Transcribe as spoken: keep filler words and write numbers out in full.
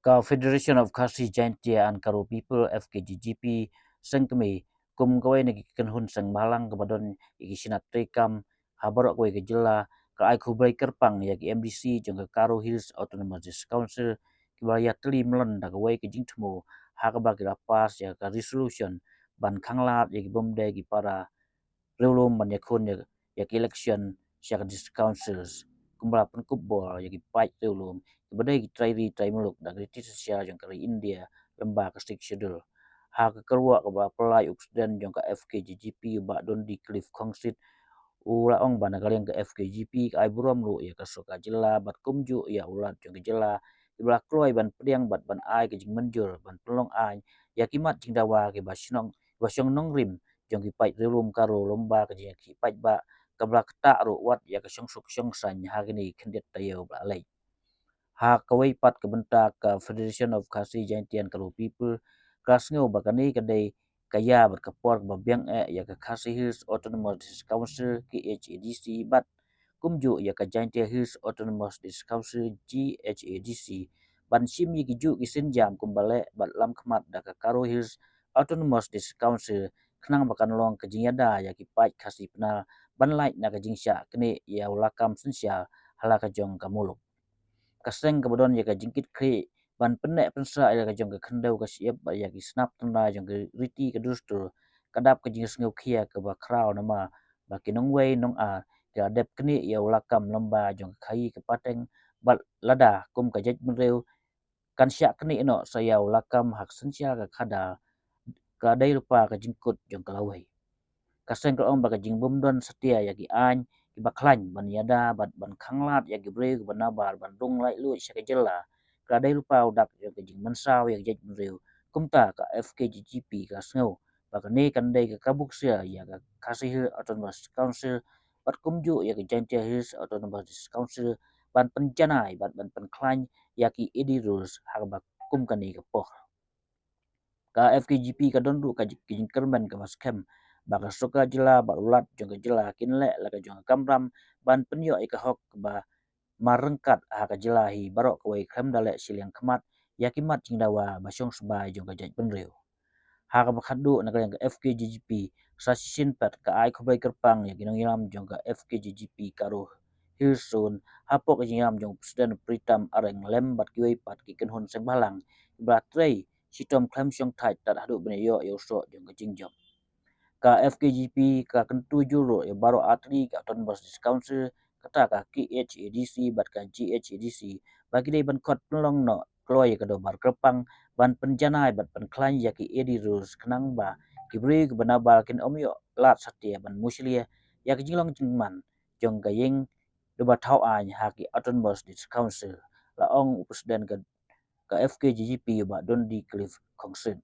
Ka Federation of Khasi Jaintia and Garo People, F K J G P, seng kmie kum kawei na ki kynhun seng bhalang kaba don ïa ki shnat treikam ha baroh kawei ka jylla, ka ai khublei kyrpang ïa ki M D C jong ka Garo Hills Autonomous District Council kiba la ïatylli mlien da kawei ka jingthmu, ha kaba ki la pass ïa ka resolution ban khanglad ïa ki bym dei ki para riewlum ban ïakhun ïa, ïa ki election sha ka District Councils, kumba la pynkup bor ïa ki paid riewlum kiba dei ki trai ri trai muluk da ka riti synshar jong ka ri India lyngba ka Sixth Schedule. Ha ka kyrwoh kaba la pynlait u President jong ka F K J G P, u Bah Dundee Cliff Khongsit, u la ong ba na ka liang ka F K J P ka ai burom ruh ïa ka sorkar jylla bad kumjuh ïa u Lat jong ka jylla, kiba la kloi ban pdiang bad ban ai ka jingmynjur ban pynlong aiñ ïa ki mat jingdawa kiba shnong, kiba shong nongrim jong ki paid riewlum Garo lyngba ka jingïakhih paidbah kaba la ktah ruh wat ïa ka shongsuk shongsaiñ ha kine ki khyndiat taïew ba la leit. Ha kawei pat ka bynta, ka Federation of Khasi Jaintia and Garo People ka la sngew ba kane ka dei ka ïa bad ka por kaba biang eh ïa ka Khasi Hills Autonomous District Council, K H A D C, bad kumjuh ïa ka Jaintia Hills Autonomous District Council, G H A D C, ban shim ïa ki juh ki sienjam kumba leh bad lam khmat da ka Garo Hills Autonomous District Council, khnang ba kan long ka jingïada ïa ki paid Khasi Pnar ban lait na ka jingshah knieh ïa u lakam synshar ha la ka jong ka muluk. Ka seng kaba don ïa ka jingkitkhlieh ban pynneh pynsah ïa la ka jong ka khyndew ka shyiap bad ïa ki snap tynrai jong ka riti ka dustur, ka dap ka jingsngewkhia kaba khraw namar ba ki nongwei nongar ki la dep knieh ïa u lakam lyngba jong ka khaïi ka pateng, bad lada kum ka jaitbynriew kan shah knieh noh sa ïa u lakam ha ka synshar ka khadar, ka dei lypa ka jingkut jong ka lawei. Ka seng ka la ong ba ka jingbymdon satia ïa ki aiñ kiba khlaiñ ban ïada bad ban khanglad ïa ki briew kiba nabar ban rung laitluid sha ka jylla, ka dei lypa u dak jong ka jingmynsaw ïa ka jaitbynriew. Kumta ka F K J G P ka sngew ba kane kan dei ka kabu ksiar ïa ka Khasi Hills Autonomous Council bad kumjuh ïa ka Jaintia Hills Autonomous District Council ban pynjanai bad ban pynkhlaiñ ïa ki A D rules ha kaba kum kane ka por. Ka F K J P ka don ruh ka ji-, ka jingkyrmen kaba skhem ba ka sorkar jylla bad u Lat jong ka jylla kin leh la ka jong ka kamram ban pynïoh ïa ka hok kaba marryngkat ha ka jylla hi baroh kawei khlem da leh shiliang khmat ïa ki mat jingdawa ba shong sbai jong ka jaitbynriew. Ha kaba khatduh, na ka liang ka F K J G P sa shisien pat ka ai khublei kyrpang ïa ki nongïalam jong ka F K J G P Garo Hills Zone, hapoh ka jingïalam jong u President Pritam Areng lem bad kiwei pat ki kynhun seng bhalang kiba la trei shitom khlem shongthait tad haduh ban ïoh ïa u soh jong ka jingjop. Ka F K J P ka kyntu jur ruh ïa baroh artylli ka Autonomous District Council, kata ka K H A D C bad ka G H A D C, ba ki dei ban khot pynlong noh kloi ïa ka dorbar kyrpang ban pynjanai bad pynkhlaiñ ïa ki A D rules, khnang ba ki briew kiba nabar kin ym ïoh lad satia ban mushlia ïa ka jinglong jingman jong ka ïing dorbar thaw aiñ ha ki Autonomous District Council, la ong u President ka, ka F K J G P, u Bah Dundee Cliff Khongsit.